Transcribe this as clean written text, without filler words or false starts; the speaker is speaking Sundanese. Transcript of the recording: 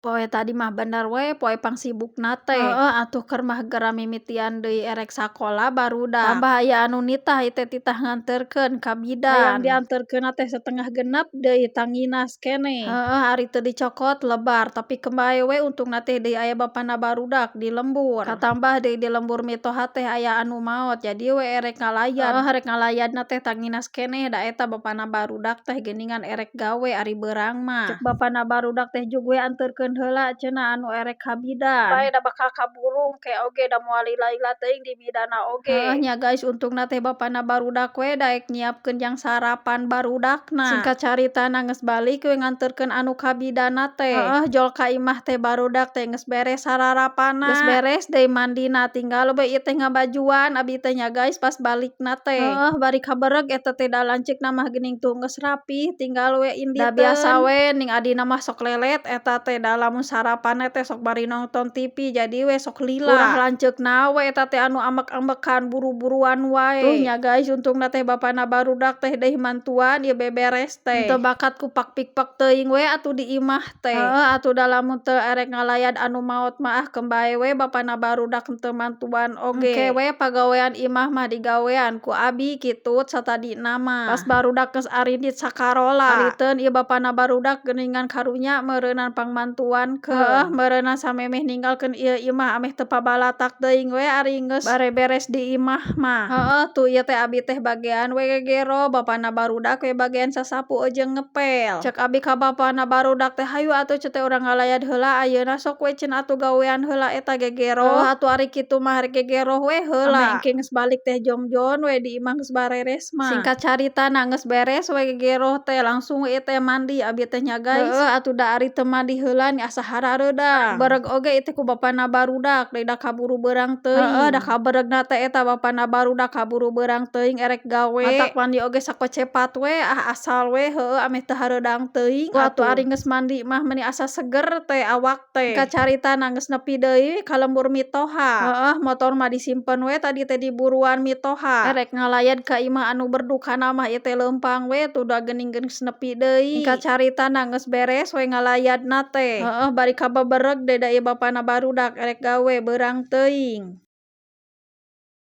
Poe tadi mah bener we poe pangsibukna teh. Heueuh atuh keur mah geura mimitian deui erek sakola barudak. Tambah aya anu nitah ieu teh titah nganterkeun ka bidan. Hayang dianterkeunna teh 8.30 deui tanginas keneh. Heueuh ari teu dicokot lebar tapi keun bae we untungna teh deui aya bapana barudak di lembur. Katambah deui di lembur mitoha teh aya anu maot jadi we erek ngalayad. Heueuh rek ngalayadna teh tanginas keneh da eta bapana barudak teh geuningan erek gawe ari beurang mah. Cek bapana barudak teh jug we anterkeun heula cenah anu erek ka bidan. Bae da bakal kaburu engke oge da moal lila-lila teuing di bidanna oge. Heueuh nya guys untungna teh bapana barudak we daek nyiapkeun jang sarapan barudakna. Singkat carita geus balik we nganterkeun anu ka bidanna teh. Heueuh jol ka imah teh barudak teh geus beres sararapanna. Geus beres deui mandina tinggal we ieu teh ngabajuan abi teh nya guys pas balikna teh. Heueuh bari kabereg eta teh da lanceukna mah geuning tuh geus rapih tinggal we inditeun. Da biasa we ning adina mah sok lelet eta teh da lamun sarapan teh sok bari nongton TV jadi we sok lila. Urang lanceukna we eta teh anu ambek-ambekan buru-buruan wae. Tuh nya guys untungna teh bapana barudak teh deui mantuan ieu beberes teh. Teu bakat ku pakpikpek teuing we atuh di imah teh. Heueuh atuh da lamun teu erek ngalayad anu maot mah ah keun bae we bapana barudak henteu mantuan oge. Engke we pagawean imah mah digawean ku abi kitu satadina mah. Pas barudak geus arindit sakarola. Ariteun ieu bapana barudak geuningan karunya meureunan pangmantuankeun. Heueuh meureunan samemeh ninggalkeun ieu imah ameh teu pabalatak teuing we ari geus bareberes di imah mah. Heueuh tuh ieu teh abi teh bagean we gegero bapana barudak we bagean sasapu jeung ngepel. Cek abi ka bapana barudak teh hayu atuh cenah teh urang ngalayad heula ayeuna sok we cenah atuh gawean heula eta gegero. Heueuh atuh ari kitu mah rek gegero we heula. Ameh engke geus balik teh jongjon we di imah geus bareres mah. Singkat carita geus beres we gegero teh langsung we ieu teh mandi abi teh nya guys. Heueuh atuh da ari teu mandi heula ni asa harareudang. Bereg oge ieu teh ku bapana barudak da kaburu beurang teuing. Heueuh da kaberegna teh eta bapana barudak kaburu beurang teuing erek gawe. Matak mandi oge sakocepat we ah asal we heueuh ameh teu hareudang teuing. Atuh ari geus mandi mah meuni asa seger teh awak teh. Singkat carita geus nepi deui ka lembur mitoha. Heueuh motor mah disimpen we tadi teh di buruan mitoha. Erek ngalayad ka imah anu berdukana mah ieu teh leumpang we tuh da geuning geus nepi deui. Singkat carita geus beres we ngalayadna teh. Heueuh bari kabebereg deui da ieu bapana barudak erek gawe beurang teuing.